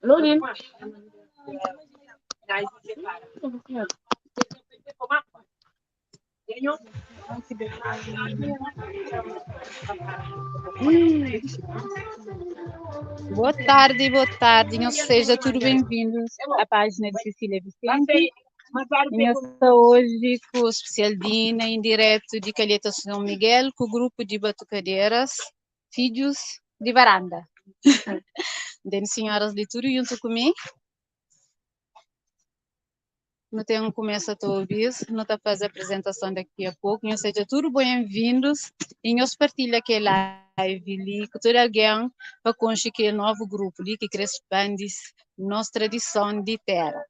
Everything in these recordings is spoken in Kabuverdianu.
Loading. Boa tarde, boa tarde. Nhos seja tudo bem-vindos à página de Cecília Vicente. Nhos sta hoje com o especial Dina, em direto de Calheta São Miguel, com o grupo de batucadeiras Filhos de Varanda. Tem senhoras de tudo junto comigo. Nu ten kumesa ta obi-s, nu ta faze apresentason daqui a pouco. Nhos seja tudo bem-vindos e nhos partilha kel live li ku tudo algen pa konxe kel novu grupu li ki kre spandi nos tradison di tera.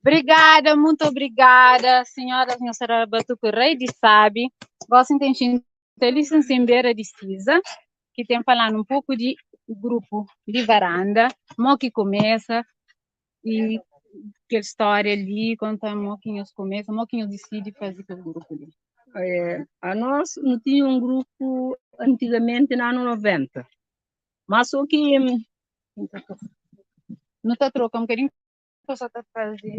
Obrigada, muito obrigada, senhoras, nhos será batuku rei di sabi. Gosi N ten xinti li sin sin bera di Siza, ki ten falanu un poku di. grupu di varanda, mo ki kumesa i kel stória li, konta mo ki nhos kumesa, mo ki nhos disidi faze kel grupu li. É, a nós não tinha um grupo antigamente no ano 90. Mas só que Nu ta troka um bocadinho, só ta faze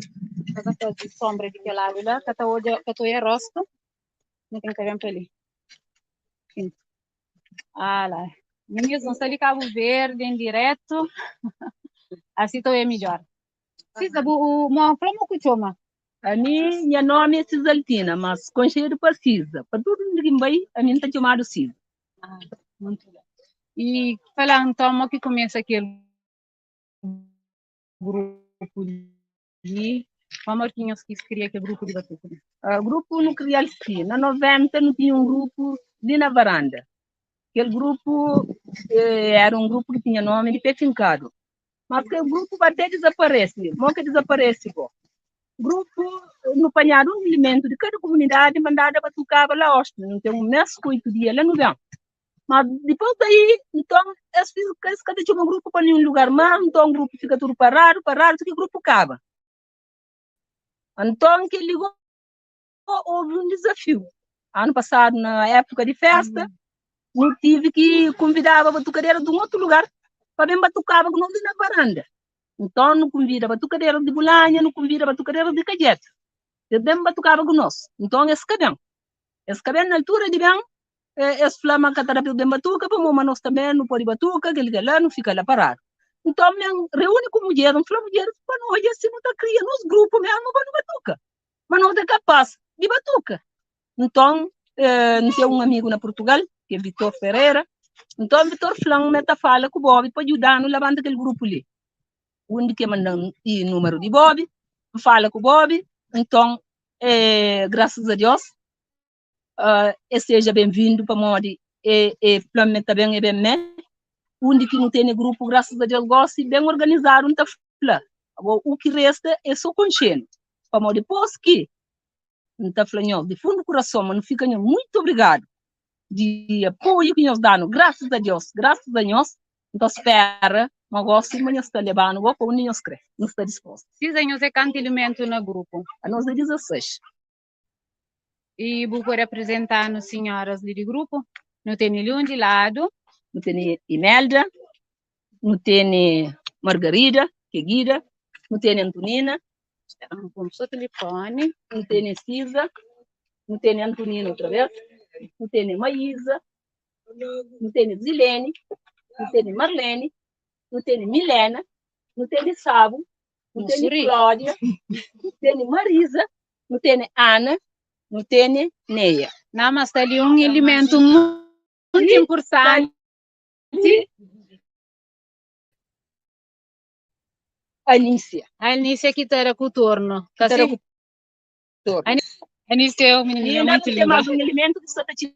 sombra di kel ladu lá, ka ta odja, ka ta odja rosto, não tem que ver ali. Sim. Ah lá. Meninas, não está de Cabo Verde em direto. Assim tô é melhor. Cisa, bu, mo, fala mo ku txoma. A mim, meu nome é Cisaltina, mas conhecido para Cisa. Para tudo que vai, a mim está chamado Cisa. Ah, muito bem. E fala então, mo que começa aquele grupo ali, como que nós quis criar aquele grupo de batuque? O grupo no crial sim. Na 90 não tinha um grupo ali na varanda. Aquele grupo era um grupo que tinha nome de pé fincado. Mas aquele grupo até desaparece. Como que desaparece, pô? Grupo no panhado um elemento de cada comunidade mandada batucava lá oeste. Não tem um mês, 8 dias lá no verão. Mas depois daí, então, eles cada tinha um grupo para nenhum lugar mais, então o grupo fica tudo parado, parado, que o grupo acaba. Então, que ligou, houve um desafio. Ano passado, na época de festa, eu tive que convidar a batucadeira de um outro lugar para vir batucava com nós na varanda. Então, não convida a batucadeira de Bolanha, não convida a batucadeira de Calheta. Eles bem batucava conosco. Então, esse cabelo. Esse cabelo, na altura de bem, esse flama que tá bem batuca, para mas nós também não pode batuca, aquele lá não fica lá parado. Então, me reúne com mulher, não fala mulher, para não olhar assim, não tá criando nos grupos mesmo para não batuca. Mas não é capaz de batuca. Então, tem um amigo na Portugal, que é Vitor Ferreira. Então, Vitor Flan me tá fala com o Bob para ajudar no levanta aquele grupo ali. Onde que manda o número de Bob, fala com o Bob. Então, graças a Deus, e seja bem-vindo para Modi e plan também é bem me. Onde que não tem grupo, graças a Deus, gosta bem organizado, não tá fla. Agora, o que resta é só consciente. Para depois que não tá falando de fundo do coração, mas não fica muito obrigado de apoio que nós damos, graças a Deus, graças a nós, então espera, mas gosto, mas nós está levando, para onde nós crê, não está disposto. Cisa, nós é quanto elemento no grupo? A nós é 16. E vou poder apresentar nos senhoras ali de grupo? Não tem nenhum de lado. Não tem Imelda, não tem Margarida, que é Guida, não tem Antonina. Vamos o telefone. Não tem Cisa, não tem Antonina outra vez, não tem Maísa, não tem Zilene, não tem Marlene, não tem Milena, não tem Sabo, não tem Cláudia, não tem Marisa, não tem Ana, não tem Neia. Não, mas está ali um elemento muito importante. Anícia. A Anícia que está com o torno. Tá Tá assim? com o torno. Anícia é um E menininho ainda muito tem lindo. mais um elemento que está te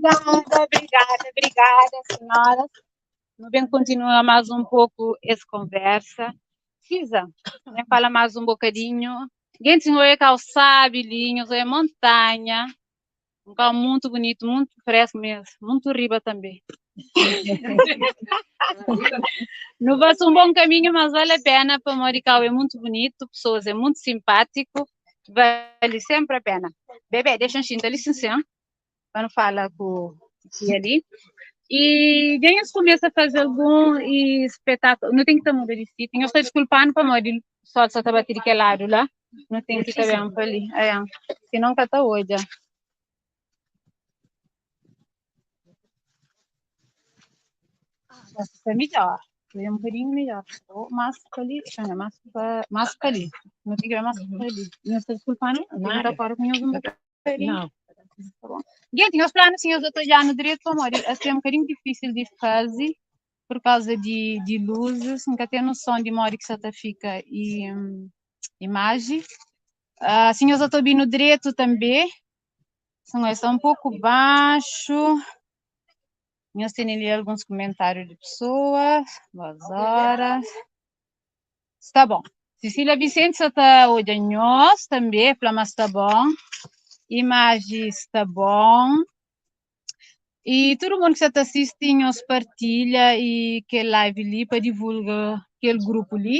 Obrigada, obrigada, obrigada, senhoras. Nu ben kontinua más un poku es konversa. Cisa, ben fala más un bokadinhu. Gentis nhos é kau sabi li, nhos é montanha. Un kau muntu bunitu, muntu fresku mes, muntu riba tanbe. Nu pasa un bon kaminhu, mas vale a pena pamodi kau é muntu bunitu, pesoas é muntu simpátiku, vale senpri a pena. Bebé, dexa-m xinta li sin sin. pa nu fala ku tia li. E dja nhos kumesa faze algun espetákulu? Nu ten ki ta muda di sitiu. Nhos ta diskulpa-nu pamodi sol sa ta bati di kel ladu la. Nu ten ki ta ben pa li. Aia, sinon ka ta odja. Gosi sta midjor. Sta un bokadinhu midjor. Mas pa li, mas pa, mas pa li. Nu ten ki ben mas pa li. Nhos ta diskulpa-nu? Nu ten ki ta kore ku nhos un bokadinhu. Não. Tá bom. Gente, nhos planu si nhos ta odja-nu dretu pamodi asi é un bokadinhu difísil di faze pur kauza di, di luzes, N ka ten noson di modi ki sa ta fika i imaji. Uh, si nhos ta obi-nu dretu tanbe, se nhos sta un poku baxu, nhos tene li alguns kumentáriu di pesoas, boas horas. Sta bon. Cecília Vicente sa ta odja nhos tanbe, fla ma sta bon. Imaji sta bon. I tudu mundu ki sa ta sisti, nhos partilha i kel live li pa divulga kel grupu li.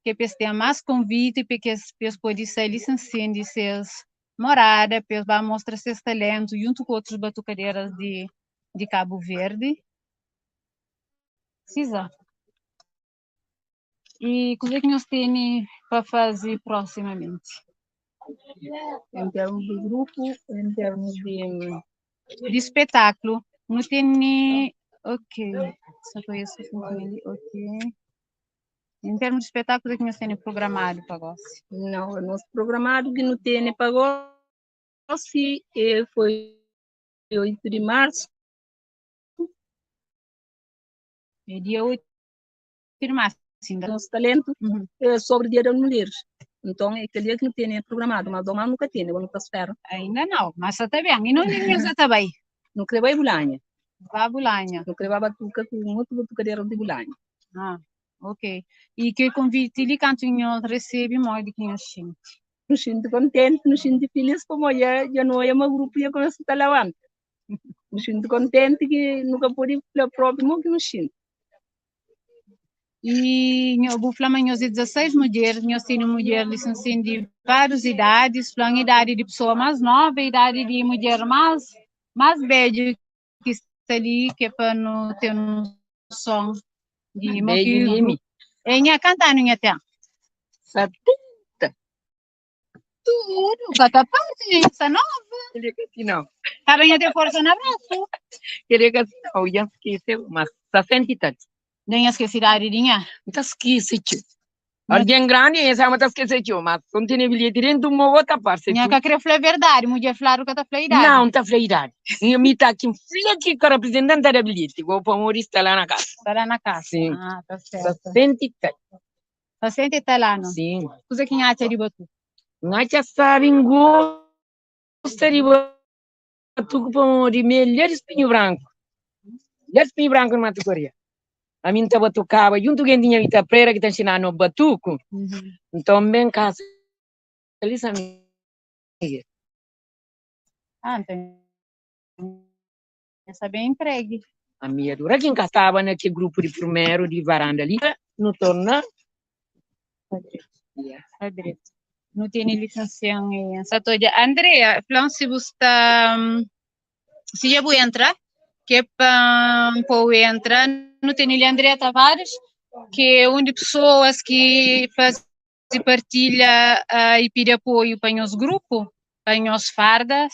ke pa es ten más konviti, pa kes pa es pode sai li sen di ses morada, pa es ba mostra ses talentu djuntu ku otus batukaderas di Kabu Verdi. Siza. I kuzê ki nhos tene pa faze proximamenti? Em termos de grupo, em termos de Di spetaklu, nu tene, ok, só pa esse ali, ok. Em termos de espetáculo, kuzê ki nhos tene programadu pa gosi? Não, o nosso programado que não tem para gosi foi 8 de março. É dia 8 de março ainda. Nosso talento é sobre o Dia das Mulheres. Então, é aquele dia que não tem programado, mas o nunca tem, eu não estou esperando. Ainda não, mas está bem. E não nhos está bem? Não queria vai Bolanha. Vá Bolanha. Não queria batuca com outro batucadeiro de Bolanha. Ah, ok. E que convite ali canto nhos recebe, modi ki nhos xinti? Nos sinto contente, nos sinto feliz, como já não é um grupo já começa a levantar. Nos sinto contente que nunca pude falar próprio que nos sinto. E nho, bu fla ma nhos é 16 mulheres, nhos tene mulher licenciada de várias idades, fla idade de pessoa mais nova, idade de mulher mais velha que está ali, que é para não ter noção de Velho que de mim. É nha cantando nha tem. 70. Tudo, cada parte, essa nova. Queria que assim não. Tá bem, ter força na braço. Queria que assim não. Eu já esqueci, mas 60 e tanto. Nem esqueci da aridinha. Não tá esqueci, tio. Alguém grande, essa é uma tá esqueci, tio, mas não tem bilhete dentro de uma outra parte. Nha que querer falar a verdade, mulher falar o que tá falar idade. Não, tá falar idade. E me tá aqui, filha que o representante da bilhete, vou para humorista lá na casa. Tá lá na casa. Sim. Ah, tá certo. 60 e tanto. 60 e tal lá, não? Sim. Coisa que acha de batu. Ngacha sabe, gosta de batuco para de melhor espinho branco. Melhor espinho branco no Mato Coreia. A mim tá batucava, junto quem tinha Vita Pereira que tá ensinando batuco. Então, bem casa. Ali, sabe? Ah, então. Essa bem entregue. A minha dura quem estava naquele grupo de primeiro de varanda ali, no torna. Yeah. Tá direito. Não tem licenciação em Satoja. Andrea, falando se você está. Se já vou entrar, que é para entrar, não tem ali Andrea Tavares, que é uma de pessoas que faz partilha e pede apoio para o nosso grupo, para as fardas,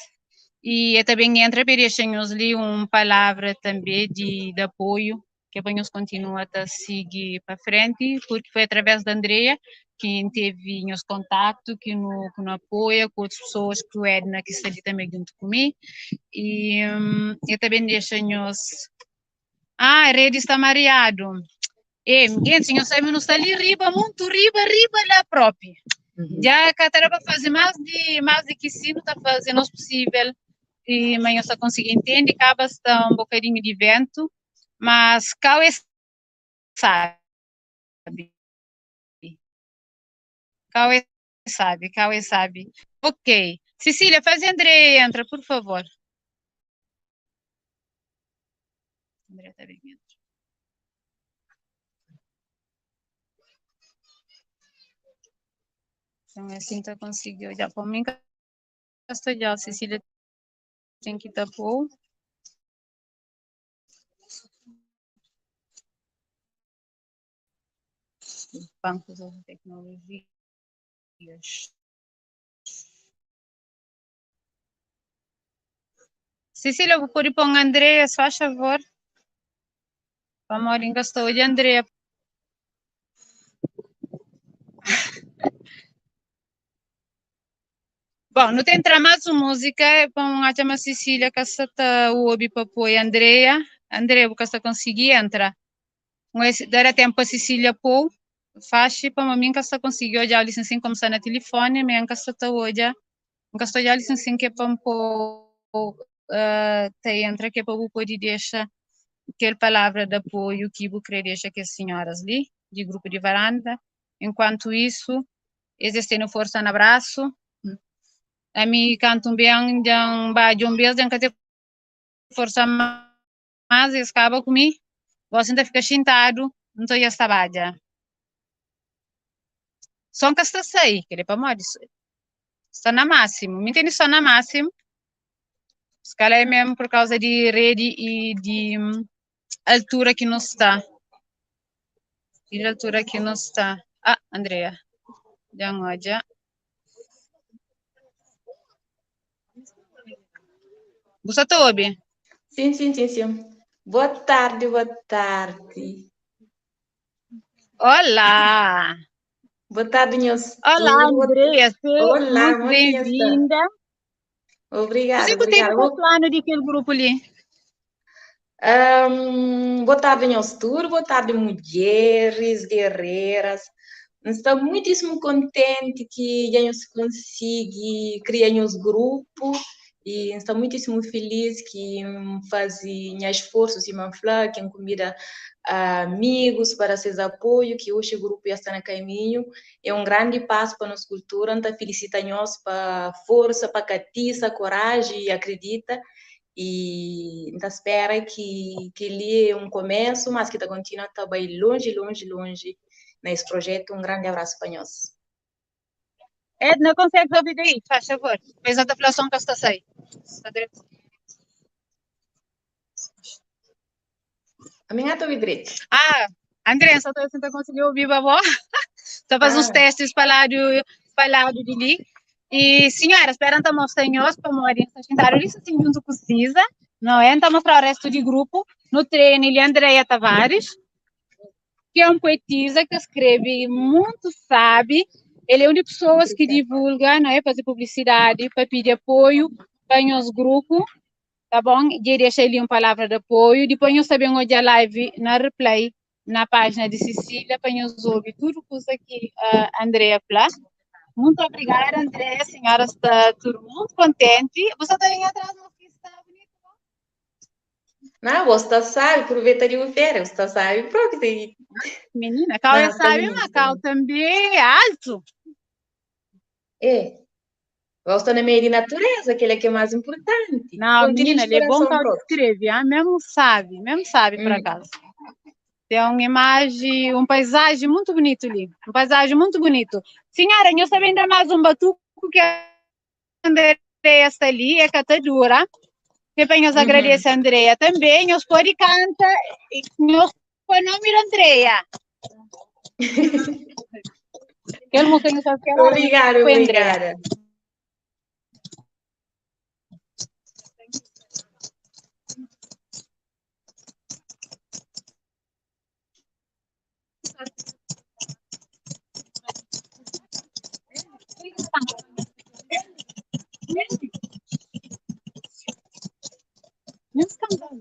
e também entra para deixar-nos ali uma palavra também de apoio, que é para nós continuar a seguir para frente, porque foi através da Andrea que teve nos contato, que no apoia, com outras pessoas, que o Edna, que está ali também junto comigo, e eu também deixo-nos... Ah, a rede está mareado. E, gente, nós sabemos está ali riba, muito riba, riba lá própria. Já que era para fazer mais de que sim, está fazendo o possível, e mas eu só consegui entender, acaba está um bocadinho de vento, mas Cauê sabe. Cauê sabe, Cauê sabe. Ok. Cecília, faz André entra, por favor. André tá bem entra. Então, assim tá conseguiu olhar para mim. Já, Cecília tem que tapar. Bancos de tecnologias. Cecília, vou pôr para o André, só faz favor. Vamos olhar, gostou de André. Bom, não tem entrar mais uma música, bom, a chama Cecília, que está o obi para pôr Andrea. Andrea, você conseguir entrar. Mas dará tempo a Cecília pôr. Faz para mim que está conseguiu olhar ali assim como está na telefone, mas que está olhar, que está olhar assim que é para pôr, te entra que é para poder deixar aquela palavra de apoio que eu queria deixar que as senhoras ali de grupo de varanda. Enquanto isso, eles têm força no abraço. A mim canto bem, já vai um beijo, já que tem força mais, eles acabam comigo. Você ainda fica sentado, não estou a trabalhar. Son ka sta sai, kel-li é pamodi sta na másimu. Mi ntende son na másimu, se kalhar é mesmu pur kauza di redi i di altura ki nu sta. I di altura ki nu sta. Ah, Andrea, dja N odja. Bu sta ta obi? Sim, sim, sim, sim. Boa tarde, boa tarde. Olá! Boa tarde, nhos Olá, tudo. Andrea, seja Olá, muito bom dia, está. bem-vinda. Obrigada, Você que tem obrigada. qual plano de aquele grupo ali? Boa tarde, nhos tudo. Boa tarde, mulheres guerreiras. Estou muitíssimo contente que já nhos consegui criar nhos grupo e estou muitíssimo feliz que faz nha esforço, se man fla, que convida amigos para seus apoio, que hoje o grupo já está no caminho. É um grande passo para a nossa cultura. Então, felicita nós para força, para catiça, coragem e acredita. E então espera que ele é um começo, mas que tá continua também longe, longe, longe nesse projeto. Um grande abraço para nós. Edna, consegues ouvir daí? Faz favor. Fez a deflação que está sai. Está direito. A minha estou direito. Ah, André, só estou tentando conseguir ouvir, babó. Só faz uns Ah, testes para lado de ali. E, senhora, espera então mostrar nós para morrer. Sentaram ali assim junto com Cisa, não é? Então mostrar o resto de grupo. No treino, ele Andréia Tavares, que é um poetisa que escreve muito, sabe. Ele é um de pessoas que obrigada. divulga, não é? Fazer publicidade, para pedir apoio para os grupo, tá bom? E deixa ali uma palavra de apoio. Depois nós também hoje a live na replay, na página de Cecília, para nós ouvir tudo que a Andrea fala. Muito obrigada, Andrea. A senhora está tudo muito contente. Você está aí atrás, não está bonito. Não, você sabe, aproveita de uma férias, você sabe, próprio. Menina, Cal é Não, está sabe, bonito, mas está Cal bonito. também é alto. É, você está no meio de natureza, aquele é que é mais importante. Não, Fonte de menina, ele é bom inspiração que ela própria. descreve, ah, mesmo sabe por Hum. acaso. Tem uma imagem, uma paisagem muito bonito ali, um paisagem muito bonito. Senhora, eu sabia ainda mais um batuco que a Andrea está ali, é catadura. Depois nós agradece a Andrea também, nós pode canta, e nós põe nome de Andrea. Que ele mostrou só que ela Obrigada, foi Andrea. obrigada. Não escandalo.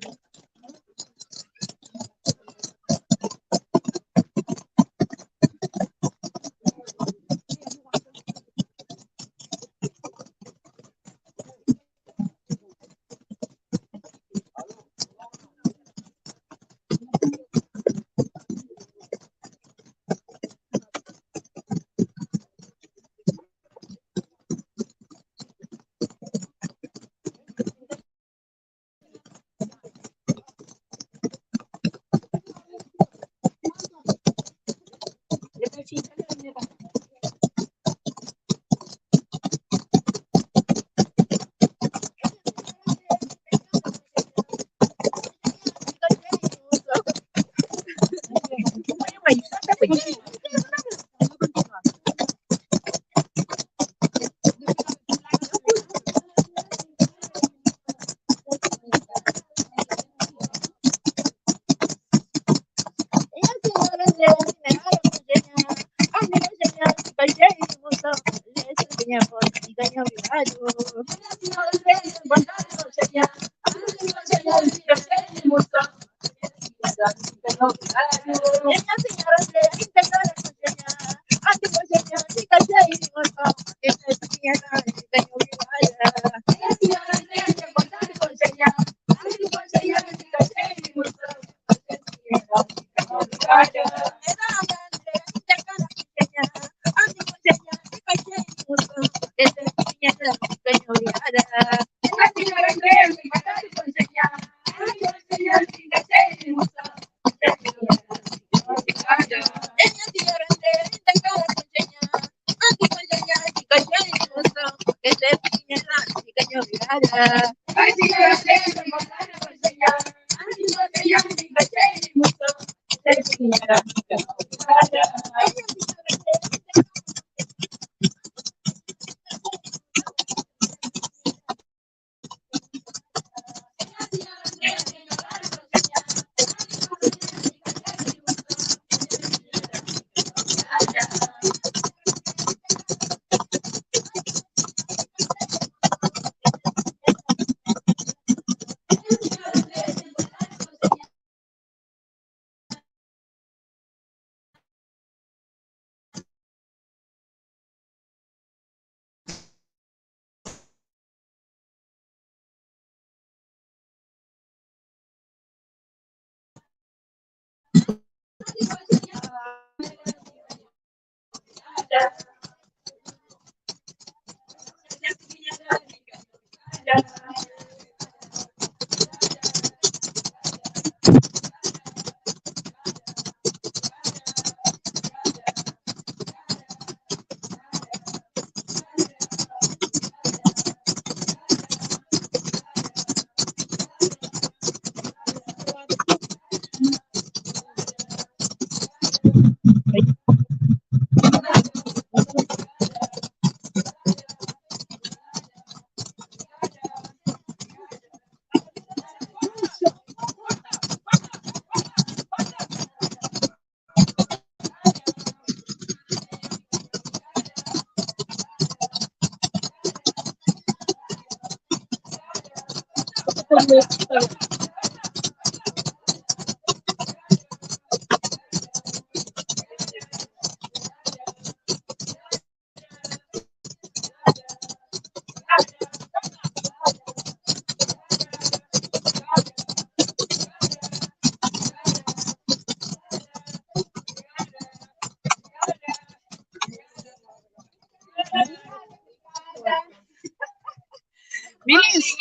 Minis,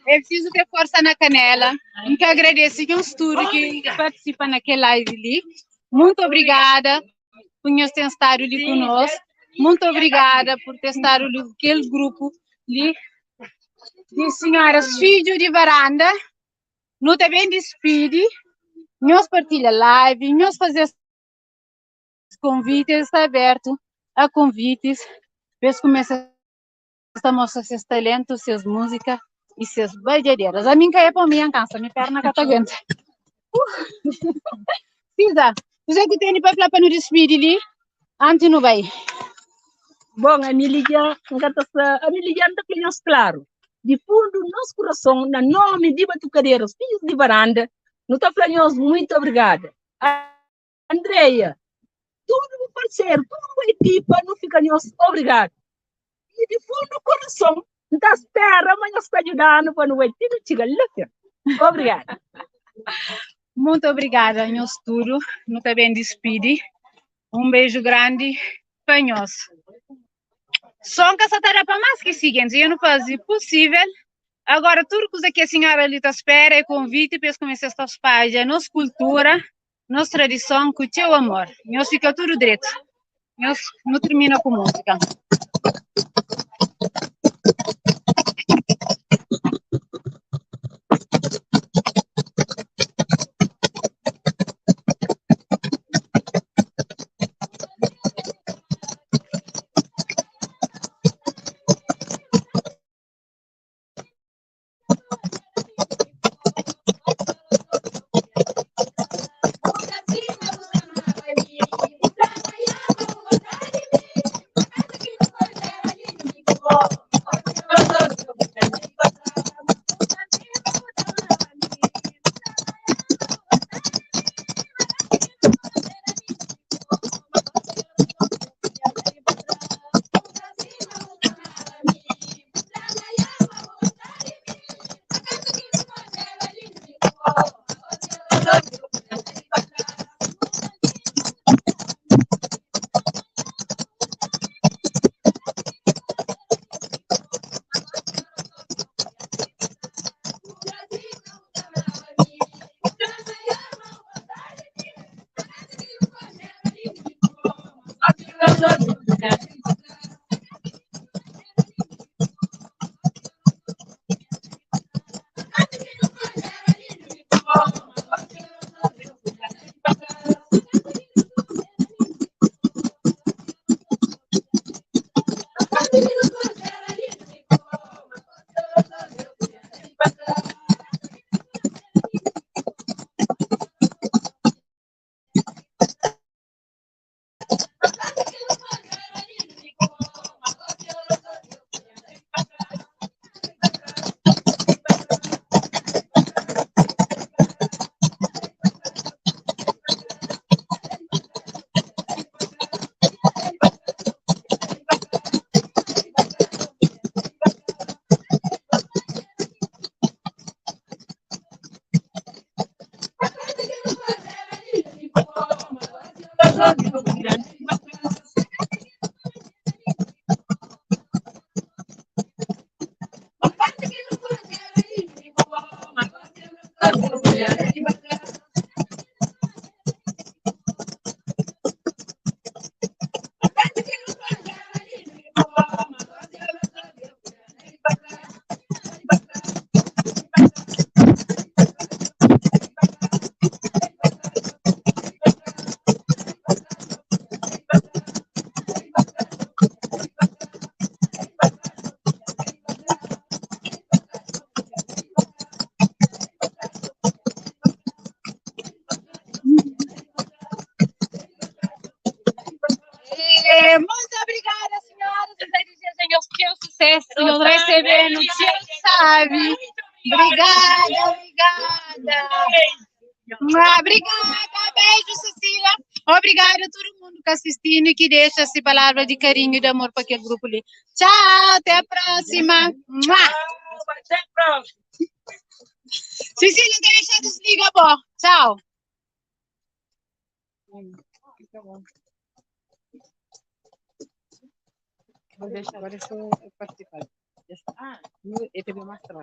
é preciso ter força na canela. N que agradece nhos tudo que participa naquele live ali. Muito obrigada por nhos ter estado ali conosco. Muito obrigada por ter estado ali aquele grupo ali de senhoras filho de varanda. Nu também despide. Nhos partilha live, nhos fazer convites, está aberto a convites. Vês começa a mostrar seus talentos, suas músicas e suas bailadeiras. A mim cai para mim, cansa, minha perna que tá aguenta. Cisa, você que tem para falar para nos despedir ali, antes não vai. Bom, a minha liga, a minha liga não está claro. De fundo do nosso coração, na nome de Batucadeiros, filhos de varanda, não está falando muito obrigada. Andreia, tudo o parceiro, toda a equipa, não fica nós obrigado. E de fundo do coração, não está espera, mas nós está ajudando para não vai ter que lá. Obrigada. Muito obrigada, nós tudo. Não também despede. Um beijo grande para nós. Só que essa tarefa mais que seguinte, eu não fazia possível. Agora, tudo que a senhora ali está espera é convite para começar esta página, nossa cultura, nossa tradição, com o teu amor. Nós fica tudo direito. Nós não termina com música. Muito obrigada, senhoras. Eu desejo tcheu sucesso. Eu recebendo, tcheu sabe. Obrigada, obrigada. Obrigada, beijo, Cecília. Obrigada a todo mundo que assistindo e que deixa essa palavra de carinho e de amor para aquele grupo ali. Tchau, até a próxima. Até a próxima. Cecília, deixa desliga, bom. Tchau. Vou deixar agora eu sou participante. Ah, eu teve mais trabalho.